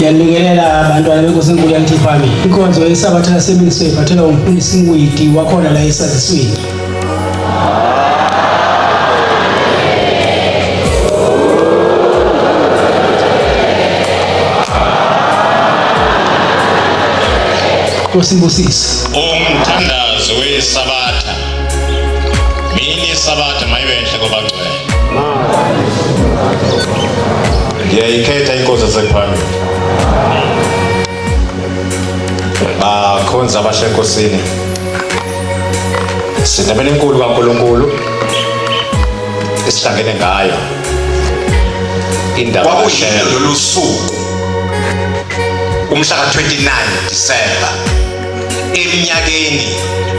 Ngiyanibingelela abantwana benkosi enkulu yangithi family. Inkonzo yesabatha lasemini soyiphathelwa umfundisi Ngwidi wakhona la esazisweni. Nkosi ibusise. Umthandazo weSabatha. Mini iSabatha mayibe enhle kwabangcwele. Ngiyayikhetha inkosi yasephambili. Bakhonza abahle enkosini. Sinemele enkulu kaNkulunkulu esihlangene ngayo. Indaba Kwakuyilo lolu suku umhla ka-29 Disemba eminyakeni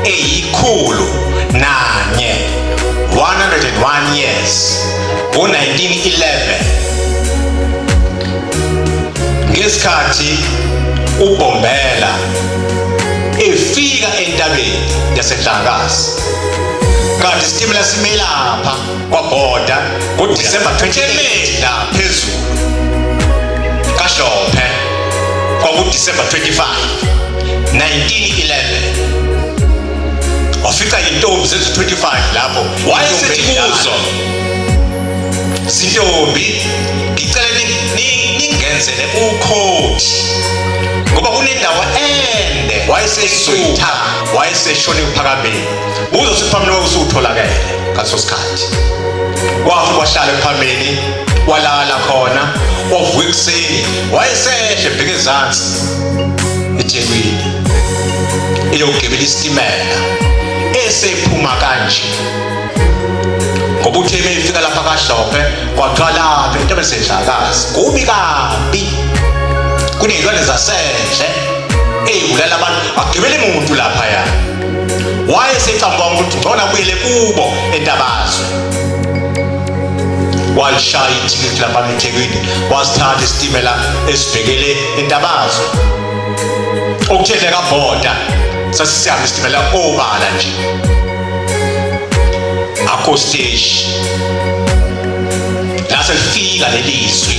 eyikhulu nanye 101 years ngo-1911 ngesikhathi uBhombela efika entabeni yaseNhlangakazi kanti isitimela simelapha kwabhoda ngoDisemba 28 la phezulu kaHlophe kwakuDisemba 25 1911 wafica intombi zethu 25 lapho wayesethi kuzo zintombi ngicela ningenzele ukhoti ngoba kunendawo ende wayesezoyithatha wayeseshone kuphakameni uzothi phambili usutholakele ngaleso sikhathi wafika wahlala ephameni walala khona wavuka ekuseni wayesehle bheke ezansi eThekwini eyogibela isitimela esephuma kanje ngoba uthe efika lapha kaHlophe kwathiwa lapha into besendlakazi kubi kabi kuney'lwane zasendle ey'bulala abantu akugibeli muntu laphaya wayesecabanga ukuthi ngcono abuyele kubo entabazwe walishaya ithikithi lapha eThekwini wasithatha isitimela esibhekele entabazwe okuthe kabhoda sasisihamba isitimela obala nje akho siteshi lase lifika lelizwi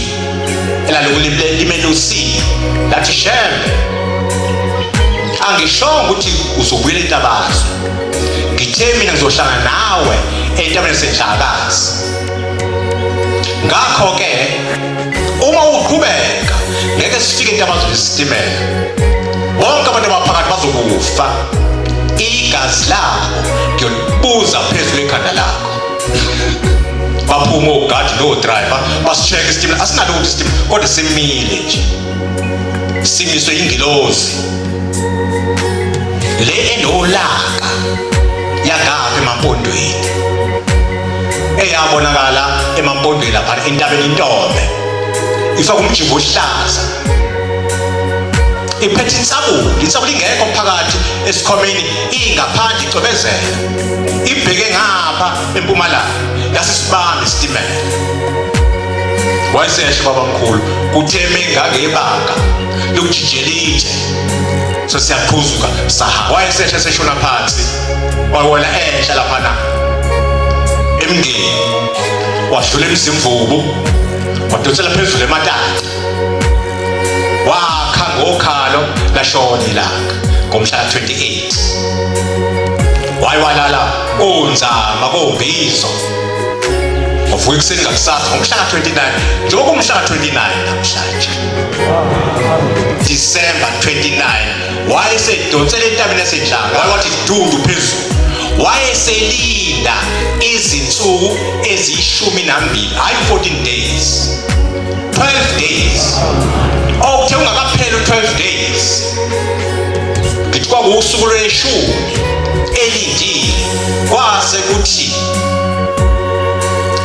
elaloku limelusile lathi shembe angishongo ukuthi uzobuyela entabazwe ngithe mina ngizohlangana nawe entabeni sendlakazi ngakho-ke uma uqhubeka ngeke sifike entabazwe lesitimela bonke abantu abaphakathi bazokufa igazi labo ngiyolibuza phezu kwekhanda lakho baphuma ogadi no-driver basi-check isitimela asinalutho isitimela kodwa simile nje simiswe ingilozi le enolaka yangapha emampondweni eyabonakala emampondweni lapha entabeni intombe ifaka umjingo ohlaza iphethe insabuli insabuli ingekho phakathi esikhwameni ingaphandle icwebezela ibheke ngapha empumalanga yasisibamba isitimela wayesesho babamkhulu kuthe mengangebanga lokujijela itshe so siyaphuzuka saha wayesesha seshona phansi wawela enhla laphana emngeni wadlula emzimvubu wadonsela phezulu ematata wakha ngokhalo lashona ilanga ngomhla ka-28 wayiwalala konzama kombizo wavuka ekuseni ngakusasa ngomhla ka-29 njengoba umhla ka-29 namhlanje December 29 wayesedonsela entabeni yasenhlanga wathi dudu phezulu wayeselinda izinsuku eziyishumi nambili hayi 14 days 12 days okuthe ungakapheli u-12 days ngithi kwakuwusuku lweshumi elindile kwase kuthi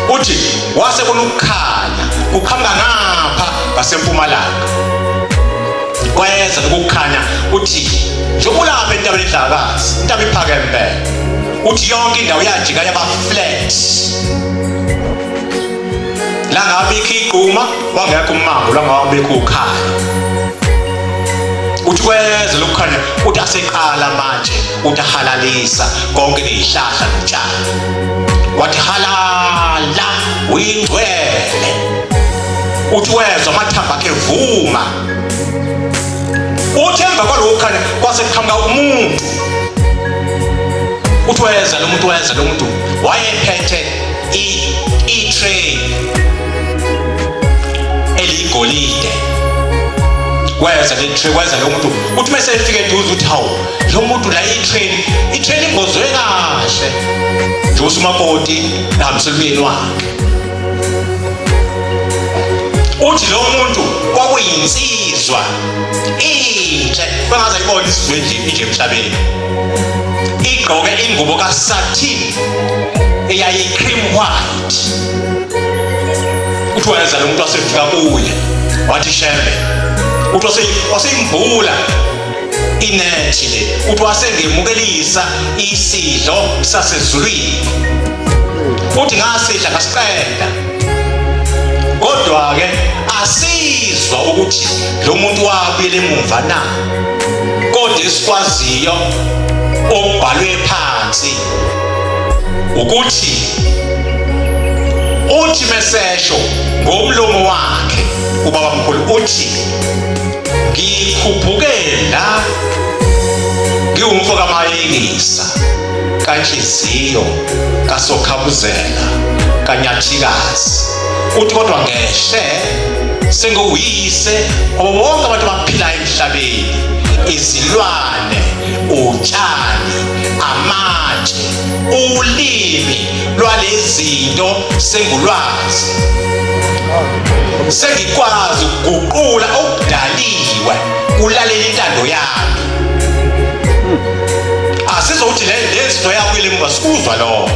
uthi wase bona ukukhanya kuqhamuka ngapha ngasempumalanga kweza lokukhanya uthi njengoba ulapha entabeni edlakazi intaba iphakeme impela uthi yonke indawo yajika yaba flat langabikho igquma wangekho ummango langabikho ukhanya uthi kweze lokukhanya uthi aseqala manje uthi ahalalisa konke nezihlahla notshani wathi halala uyingcwele uthi wezwa amathambo akhe evuma Uthi emva kwalokho khanya kwase kuqhamuka umuntu. Uthi weza lo muntu, weza lo muntu wayephethe i-tray eliyigolide. Weza le tray, weza lo muntu. Uthi mase efika eduze uthi hawu, lo muntu la i-tray, i-tray imbozwe kahle. Nje usumakoti nahambisela umyeni wakhe. Uthi lo muntu kwakuyinsizwa inhle bengaze ayibone isizwe nje nje emhlabeni, igqoke ingubo kasatin eyayi-cream white. Uthi weza lo muntu wasefika kuye wathi shembe, uthi waseyimbula inethi le, uthi wasengemukelisa isidlo sasezulwini. Uthi ngasidla ngasiqeda, kodwa-ke asizwa ukuthi lo muntu wabuyela emumva na, kodwa esikwaziyo okubhalwe phansi ukuthi uthi mesesho ngomlomo wakhe ubaba mkhulu uthi ngikhuphuke la ngiwumfo kamayekisa kanhliziyo kasokhabuzela kanyathikazi, uthi kodwa ngehle sengiwuyise wabo bonke abantu abaphilayo emhlabeni, izilwane, utshani, amatshe, ulimi lwalezinto sengulwazi, sengikwazi ukuguqula okudaliwe kulalela intando yami. Asizokuthi le lezinto yakwile emuva sikuzwa lokho,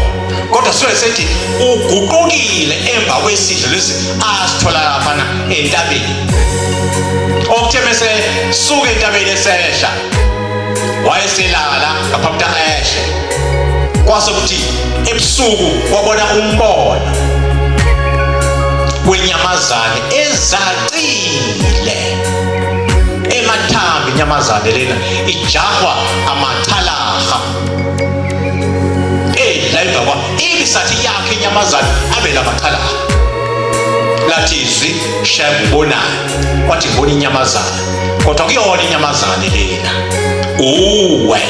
kodwa suke sethi uguqukile emva kwesidlo lesi asithola laphana entabeni. Okuthe mese suke entabeni esehla wayeselala ngaphambi ukuthi ehle, kwase kuthi ebusuku wabona umbono wenyamazane ezacile emathambo. Inyamazane lena ijahwa amachalaha la emva kwa ibisathi yakhe inyamazane abe lamachalaha. Lathi izwi, shembe ubonani? Wathi ngibona inyamazane, kodwa kuyona inyamazane lena uwe.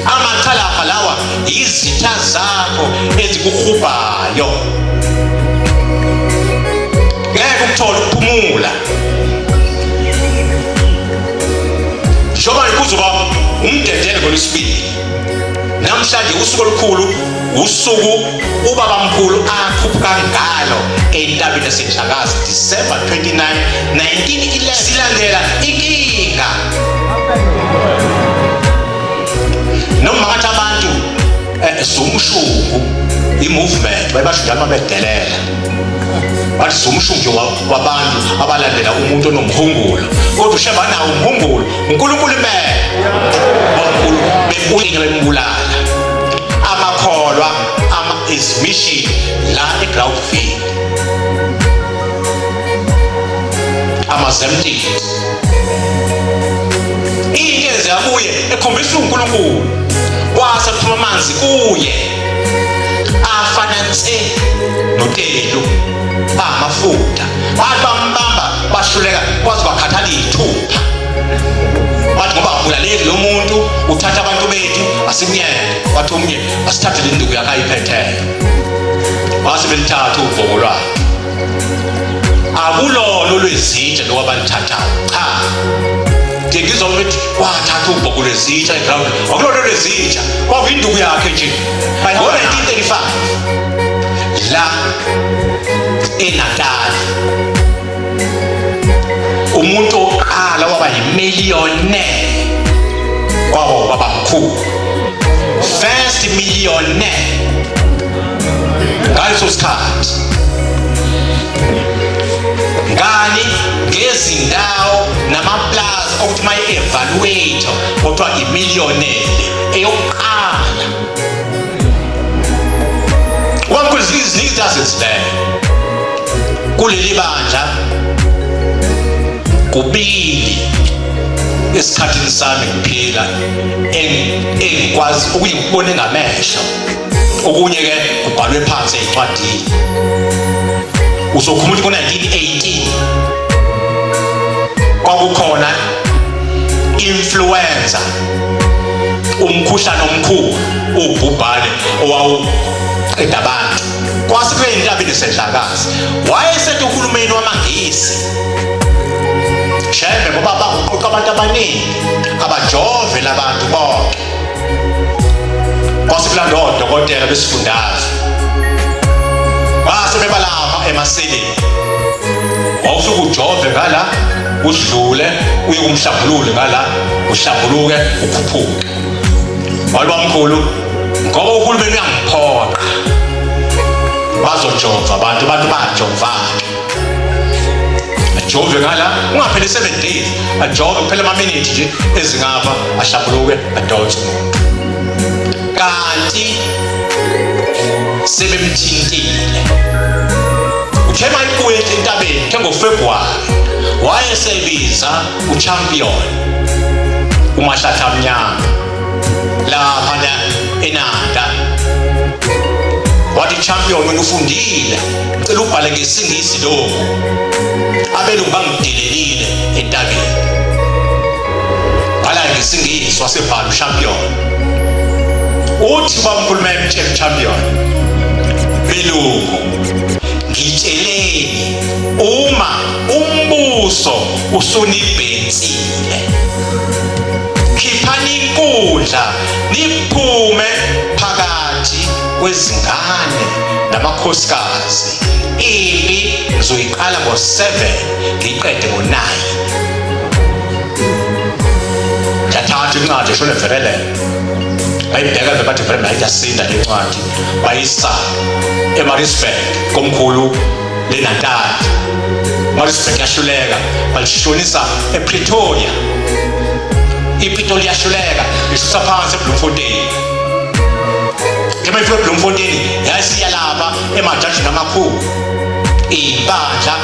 Amachalaha lawa izitha zakho ezikuhubhayo, ngeke ukuthole ukuphumula. Njengoba kuzoba umdedele ngolwesibili, namhlanje usuku olukhulu, usuku ubaba mkhulu akhuphuka ngalo entabeni yasenhlakazi, December 29 1911. Silandela inkinga noma ngathi abantu sumshungu i-movement bayibasho njalo uma bedelela, bathi sumshungu wabantu abalandela umuntu onomhungulo, kodwa usheba nawo umhungulo uNkulunkulu impela. Wankulu bebuye bembulala amakholwa ama is mission la eGroundfield amazemtini into enzeka kuye ekhombisa uNkulunkulu, kwase kuphuma amanzi kuye afana nse notelu amafutha. Bathi bambamba bahluleka, kwaze kwakhathala iy'thupha. Bathi ngoba abulaleki lo muntu, uthatha abantu bethu, asimyeke. Wathi omunye asithathe le nduku yakhe ayiphetheyo, wase belithatha ubhoko lwakhe. Akulona olwezitsha lokhu abalithathayo, cha. Ngizwa ukuthi wathatha ubhoko lwezitsha eground, akulona olwezitsha, kwakuyinduku yakhe nje. Ngo-1935 la eNatali umuntu oqala waba yimillionaire kwaba ubaba mkhulu, first millionaire ngaleso sikhathi. Ngani? Ngezindawo namaplaza okuthi uma evaluate kuthiwa imillionaire eyokuqala. Wamkhulu ziningi izinto azenzileyo kuleli bandla. Kubili esikhathini sami ngiphila engikwazi okunye ngikubone ngamehlo, okunye ke kubhalwe phansi ezincwadini. Uzokhuluma ukuthi ngo-1918 kwakukhona influenza, umkhuhlane omkhulu, ubhubhane owawuqeda abantu. Kwase kube entabeni esedlakazi. Wayesethi uhulumeni wamaNgisi, Shembe, ngoba bakuqoqa abantu abaningi, abajove labantu bonke. Kwase kulanda odokotela besifundazwe, base bebalapha emaseleni. Wawusuke ujove ngala, udlule uye kumhlambulule ngala, uhlambuluke ukhuphuke. Walibamkhulu ngoba uhulumeni uyangiphoqa, bazojova abantu, abantu bajova-ke, ajove ngala ungapheli 7 days, ajove kuphela amaminithi nje ezingapha, ahlambuluke, adonse umuntu. Kanti sebemthintile. Uthe mayibuye entabeni, uthe ngoFebruwari wayesebiza uchampion uMahlatha Mnyama lapha eNanda, wathi, champion, wena ufundile, ngicela ubhale ngesingisi lokhu, abelungu bangidelelile entabeni, bhala ngesingisi. Wasebhala uchampion. Uthi bamkhuluma emtshela champion, belungu ngitsheleni uma umbuso usunibhensile, khiphani inkundla niphume phakathi kwezingane namakhosikazi, impi ngizoyiqala ngo-7 ngiyiqede ngo-9. Yathatha incwadi eshone Verelen, bayibheka vele, bathi vele nayo iyasinda le ncwadi. Bayisa eMaritzburg komkhulu leNatal. Maritzburg yahluleka, balishonisa ePretoria. IPitoli yahluleka, isusa phansi eBloemfontein. Njengoba ifika eBloemfontein, yayisiya lapha emajajini amakhulu, iy'mpandla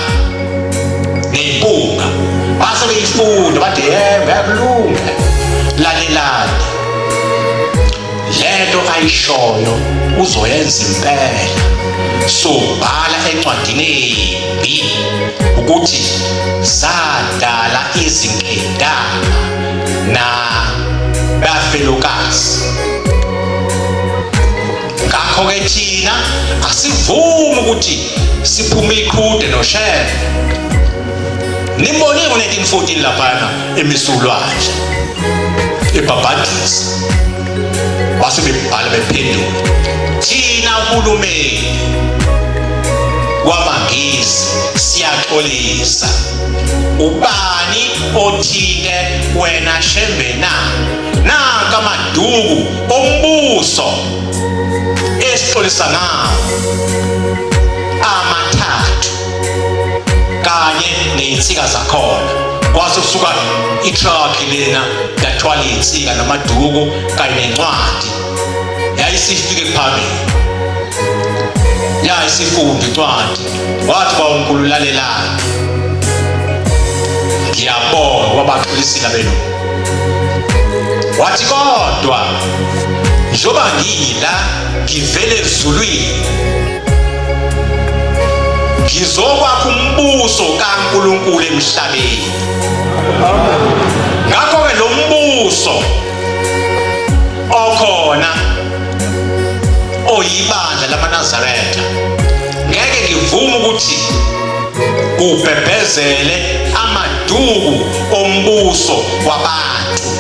ney'mpunga, base beyifunda, bathi yebo, ngiyakulunga, lalelani lento ayishoyo, uzoyenza impela. So bhala encwadini embi ukuthi zadala izinkedama na bafelokazi, ngakho-ke thina asivumi ukuthi siphume iqhude noShembe. Nimbonile ngo-1914 laphana emisulwandle ebhabhadisa. Base bebhala bephendula, thina hulumeni wamaNgisi siyaxolisa, ubani othinte wena Shembe na? Nanka amaduku ombuso esixolisa ngawo amathathu kanye nezinsika zakhona. Kwase kusuka itruck lena, yathwala izinsika namaduku kanye nencwadi. Yayisifike phambili, yayisifunda incwadi. Wathi kwaNkulunkulu, lalelani, ngiyabonga wabaxolisile abelungu. Wathi kodwa njengoba ngila ngivele ezulwini, ngizokwakha umbuso kaNkulunkulu emhlabeni. Ngakho-ke lo mbuso okhona oyibandla lamaNazaretha, ngeke ngivume ukuthi kubhebhezele amaduku ombuso wabantu.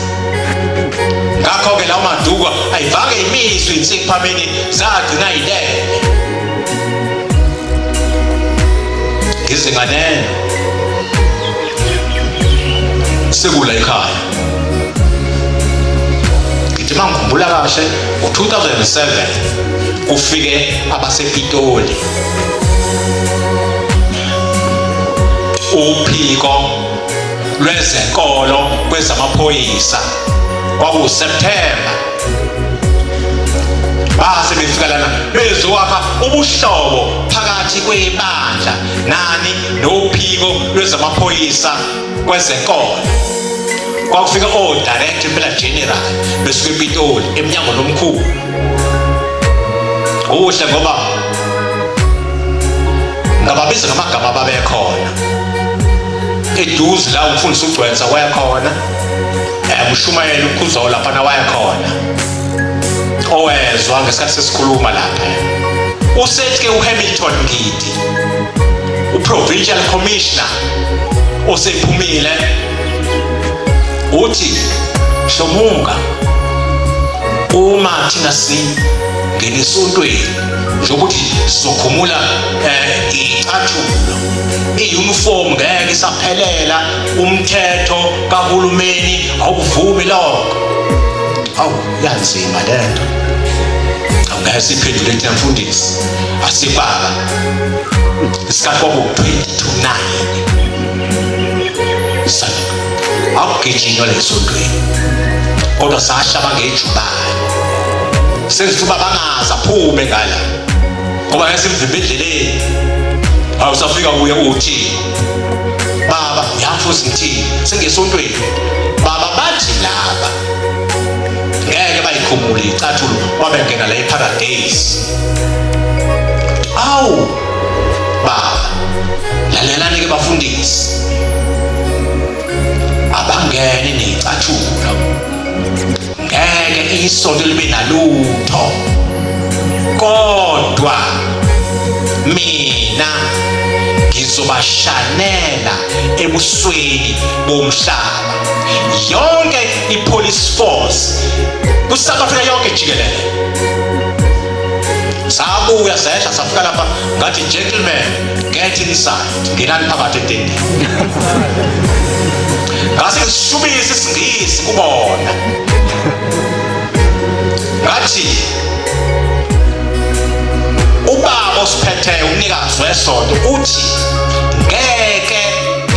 Ngakho-ke lawo maduku ayivake imiswe insikuphameni, zagcina yilele ngizinganene sekula ekhaya. Ngithi uma ngikhumbula kahle, ngo-2007 kufike abasePitoli, uphiko lwezenkolo kwezamaphoyisa, kwakuSeptember. Base befika lana bezowakha ubuhlobo phakathi kwebandla nani nophiko lwezamaphoyisa kwezenkolo. Kwakufika o-director impela general besuka ePitoli emnyango lomkhulu. Kuhle ngoba ngababiza ngamagama ababekhona eduze la. Umfundisi uGcwensa wayekhona, Umshumayeli uKhuzayo lapha na wayekhona owezwa ngesikhathi sesikhuluma lapha. Usethi ke uHamilton Ngidi, uprovincial commissioner osephumile, uthi hlomuka uma thina singena esontweni njengokuthi sizokhumula icathulo, i-uniform ngeke isaphelela, umthetho kahulumeni awuvumi lokho. Awu, yanzima lento. Awungeke siphendule thina mfundisi, asibaba isikhathi kwaku-20 to 9 akugijinywa lesontweni, kodwa sahlaba ngejubane senza uba bangaze aphume ngala ngoba ngeke simvimbe endleleni. Awusafika kuye uthi baba yamfuzi ngithini sengesontweni baba, bathi laba ngeke bayikhumule icathulo wabengena la eparadise. Awu baba, lalelani ke bafundisi, abangene necathulo, ngeke isonto libe nalutho, kodwa mina ngizobashanela ebusweni bomhlaba yonke i-police force ku-South Africa yonke jikelele. Sabuya sehla safika lapha, ngathi gentlemen, get inside, ngenani phakathi etendeni. Ngase ngisishubisa isiNgisi kubona, ngathi ubaba osiphetheyo umnikazi wesonto uthi ngeke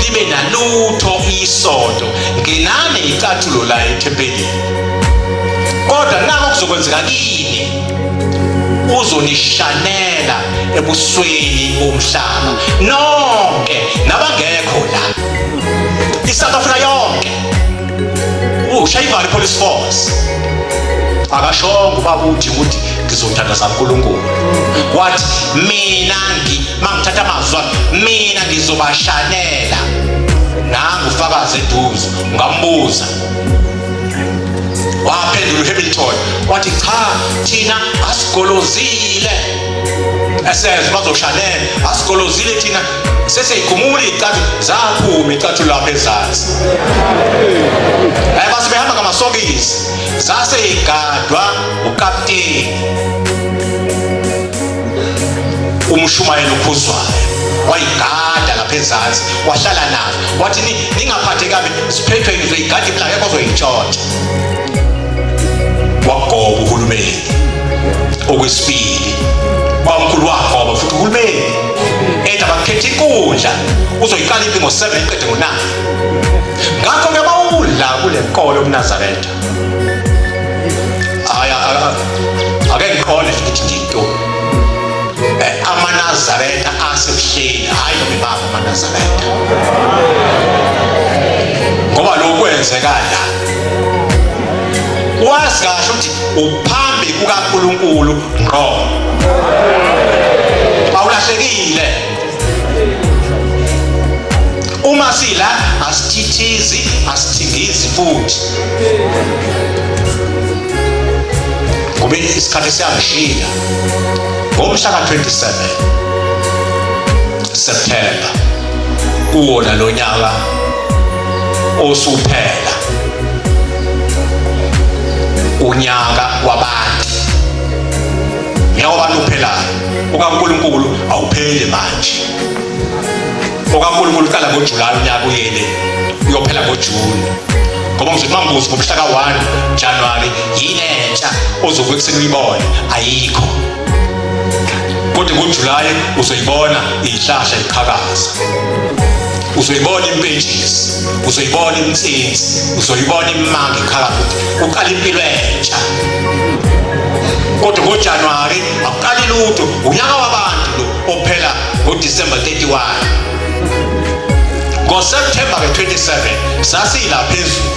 libe nalutho isonto, ngenani icathulo la ethempelini, kodwa nako kuzokwenzeka kini, uzonishanela ebusweni bomhlaba nonke nabangekho la, iSouth Africa yonke. Ushaya ivalo police force. Akashongo ubaba uthi ukuthi ngizothandaza uNkulunkulu, wathi mina ngi mangithatha amazwi mina ngizobashanela. Nangu ufakazi eduze, ungambuza. Waphendula uHamilton wathi cha, thina asigolozile, esezwe bazoshanela, asigolozile thina sesiyikhumula iy'cathu, zaphuma iy'cathu lapha ezansi. Base behamba ngamasokisi, zase igadwa ukapteni umshumayeli uKhuzwayo, wayigada lapha ezansi, wahlala nazo, wathi ningaphathe kabi, siphethwe ngizoyigada imali, akekho ozoyintshontsha. Wagoba uhulumeni. Okwesibili, bamkhulu wagoba futhi uhulumeni, ethi abakhetha inkundla, uzoyiqala impi ngo-7 iqede ngo-9. Ngakho-ke bawula kule nkolo yobuNazaretha. Hayi, ake ngiqonde ukuthi ngiyinto amaNazaretha asebuhleni, hhayi noma ibaba amaNazaretha, ngoba lokhu kwenzeka la wazi kahle ukuthi uphambi kukaNkulunkulu ngqo, awulahlekile. Uma sila asithithizi, asithingizi futhi, ngoba isikhathi siyangishiya. Ngomhla ka-27 September kuwona lo nyaka osuphela, unyaka wabantu, unyaka wabantu uphelayo, okaNkulunkulu awupheli manje. OkaNkulunkulu uqala ngoJulayi unyaka uyele uyophela ngoJuni, ngoba ngizothi mangibuza ngomhla ka-1 January yini entsha ozovuka ekuseni uyibone? Ayikho. Kodwa ngoJulayi uzoyibona iyihlahla iqhakaza, uzoyibona impentshisi, uzoyibona imtsinsi, uzoyibona imanga iqhakaza, ukuthi uqala impilo entsha. Kodwa ngoJanuwari akuqali lutho, unyaka wabantu lo ophela ngoDisemba 31. NgoSepthemba ke-27 sasila phezulu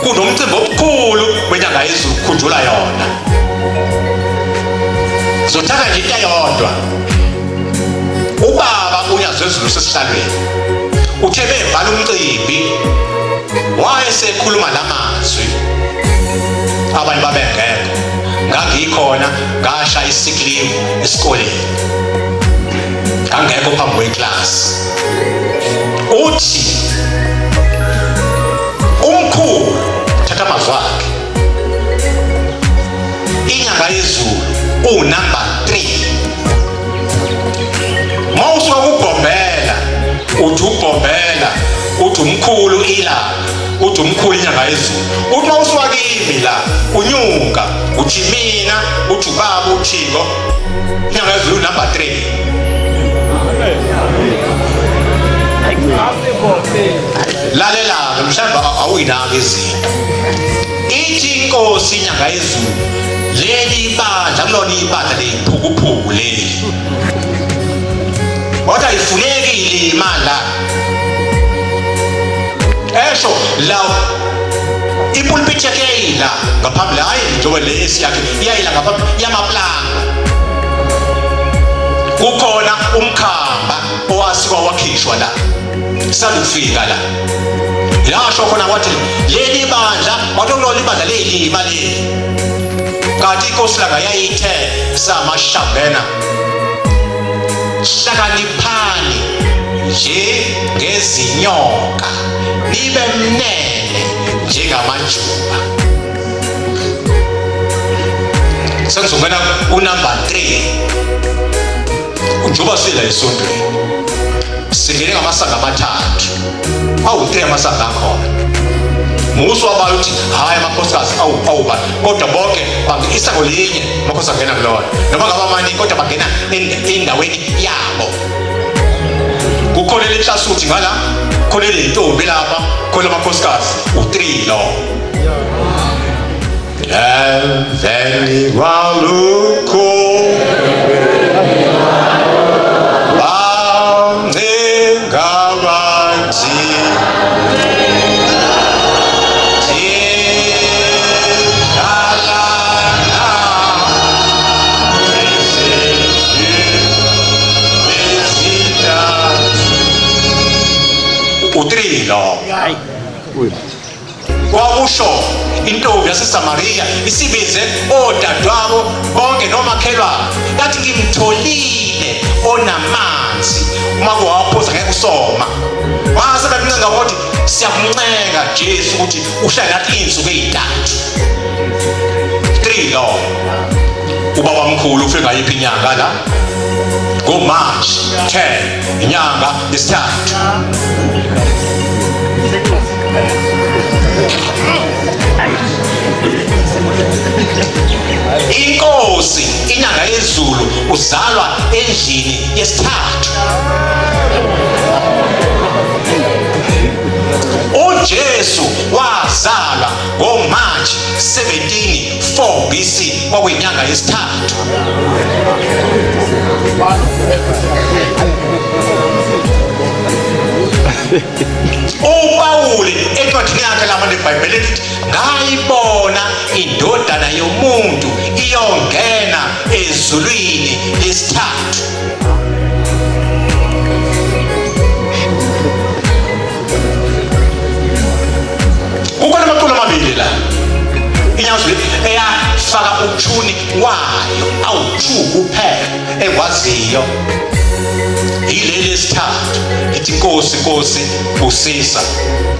kunomcimbi omkhulu wenyanga yezulu, kukhunjula yona. Ngizothatha nje into eyodwa. Ubaba uNyazezulu sesihlalweni uthe bevala umcimbi Wayesekhuluma lamazwi, abanye babengekho, ngangikhona, ngasha i-sick leave esikoleni, ngangekho phambi kweklasi. Uthi umkhulu, thatha amazwi akhe, inyanga yezulu uwunumber 3. Uma usuka kubhombela, uthi ubhombela, uthi umkhulu ilanga, uthi umkhulu inyanga yezulu. Uthi uma usuka kimi la unyuka, uthi mina, uthi ubaba uThingo, inyanga yezulu number 3. Lalela-ke, mhlawumbe awuyinaki izinto. Ithi inkosi inyanga yezulu, leli ibandla kulona ibandla leyiphukuphuku leli, kodwa ayifuneki ilima la, esho la ipulpit yakhe yayila ngaphambili, hhayi njengoba le esiyakhe iyayila ngaphambili yamaplanga. Kukhona umkhamba owasikwa wakhishwa la salufika la, yasho khona wathi leli bandla, wathi kulona ibandla leyilima leli, kanti inkosi langa yayithe samashangena, hlakaniphani njengezinyoka, nibe mnene njengamajuba. Sengizongena kunumber 3 njengoba sila esontweni, singene ngamasango amathathu, awu-3 amasango akhona. Musu wabayo uthi hhayi amakhosikazi awuba, kodwa bonke isango linye, amakhosi angena kulona noma ngabe amaningi, kodwa bangena endaweni yabo. Kukhona elenhlasuthi ngala, khona eleyintombi lapha, khona amakhosikazi u-3 lo. Emveni kwalokho bancenga bathi, u-3 lo. Kwakusho intombi yaseSamariya isibize odadewabo bonke nomakhelwane, yathi ngimtholile onamanzi, uma kuwaphuza ngeke usoma. Wase bemncenga ukuthi siyakuncenga Jesu ukuthi uhlale nathi iy'nsuku ey'ntathu. 3 lo. Ubaba mkhulu ufike ngayiphi inyanga la? Ngo-March 10, inyanga yesithathu. Inkosi inyanga yezulu uzalwa endlini yesithathu. UJesu wazalwa ngoMarch 17 4 BC, kwakuyinyanga yesithathu. UPawuli encwadini yakhe lapha neBhayibheli lithi ngayibona indodana yomuntu iyongena ezulwini lesithathu. Kukhona amaculo amabili la inyawo eyafaka uthuni wayo awu-2 kuphela ekwaziyo, yileli esithathu ithi Nkosi Nkosi busisa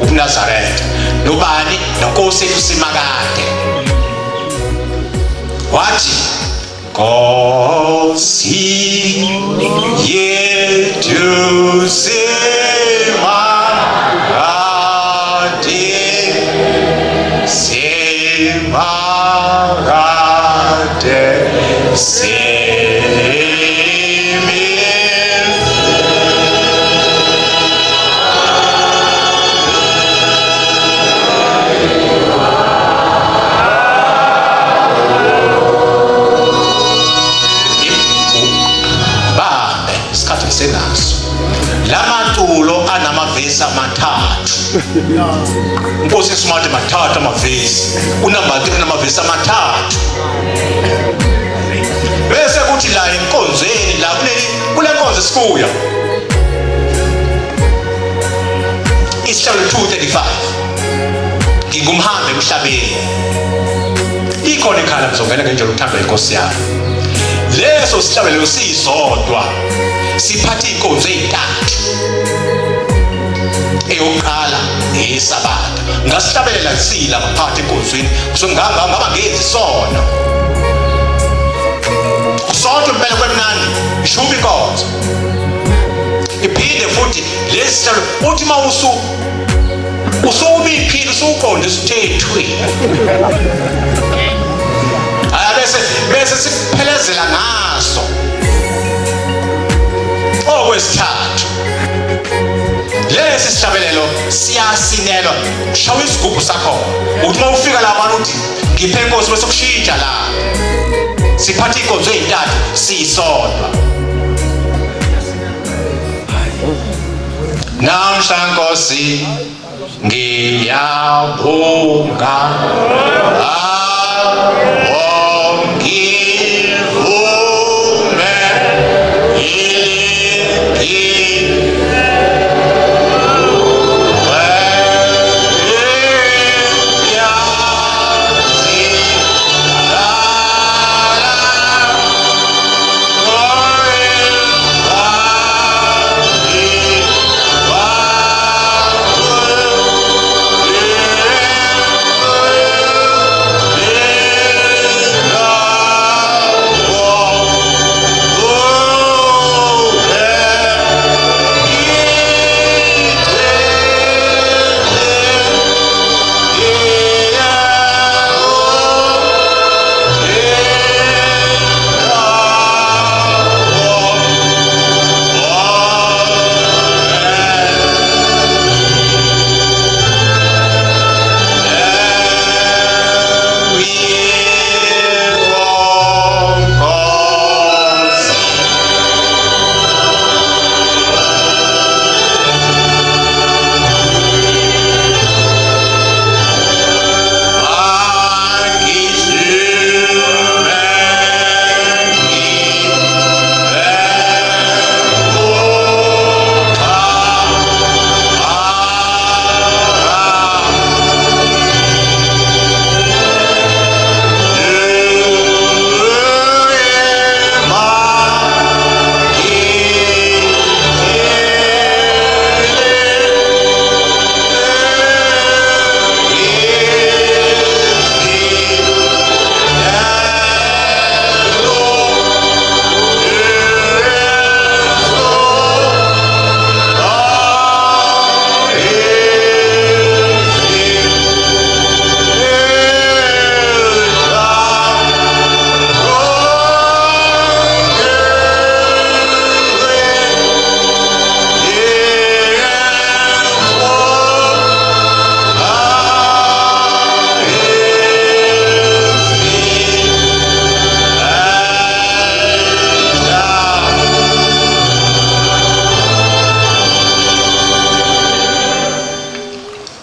ubuNazaretha nobani noNkosi ethu simakade. Wathi Nkosi yethu simakade, simakade simi. Bambe isikhathi ngisenaso. Lamaculo anamavesi amathathu. Nkosi smart mathathu amavesi. Unumber 3 namavesi amathathu. Bese kuthi la enkonzweni la kuleli kule nkonzo esikuyo isihlalo 235. Ngingumhambi emhlabeni. Ikhona ikhala ngizongena ngendlela ukuthandwa inkosi yami. Leso sihlabelelo sisodwa siphatha inkonzo ezintathu. Eyokuqala eyesabatha. Ngasihlabelela sila ngaphakathi enkonzweni kusuke ngaba ngenzi sona. Kusonto impela kwemnandi ishuba inkonzo. Iphinde futhi lesi sihlalo uthi mawusu usubiphile usuqonde usuthe thwi haya bese bese sikuphelezela ngaso okwesithathu lesi sihlabelelo siyasinelwa ushawa isigubhu sakho uthi uma ufika lapha uthi ngiphe inkosi bese kushintsha la siphatha inkonzo ezintathu sisodwa Namhla Nkosi ngiyabonga Ngivume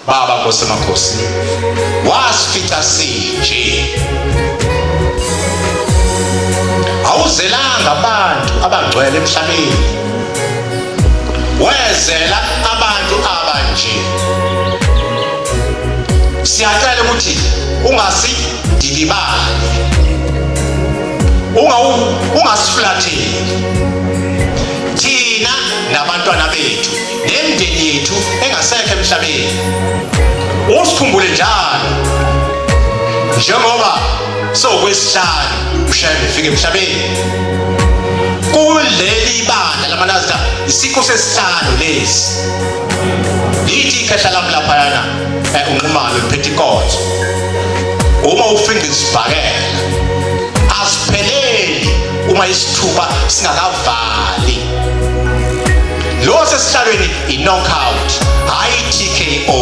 Baba Nkosi makhosi wasifica sinje awuzelanga abantu abangcwele emhlabeni wezela abantu abanje siyacela ukuthi ungasidikibali ungasifulatheli thina nabantwana bethu nemindeni yethu engasekho emhlabeni usikhumbule njalo njengoba sokwesihlanu ushembe efika emhlabeni kuleli bandla lamanazita isikho sesihlanu lesi lithi ikhehla lami laphayana eh, unqumalo liphethe inkonzo uma ufinga isibhakela asipheleli uma isithuba singakavali lo sesihlalweni i-knockout hhayi i-TKO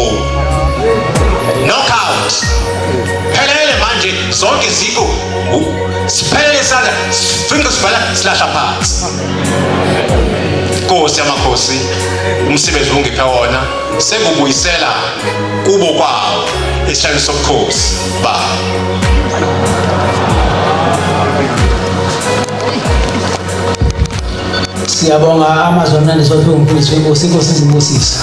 knockout phelele manje zonke iziqu siphelele isandla sifinqa sibhala silahla phansi Nkosi yamakhosi umsebenzi ungiphe wona sengubuyisela kubo kwawo esihlalweni sobukhosi ba Siyabonga amazwi amnandi siwaphiwe umfundisi wenkosi, inkosi izibusise.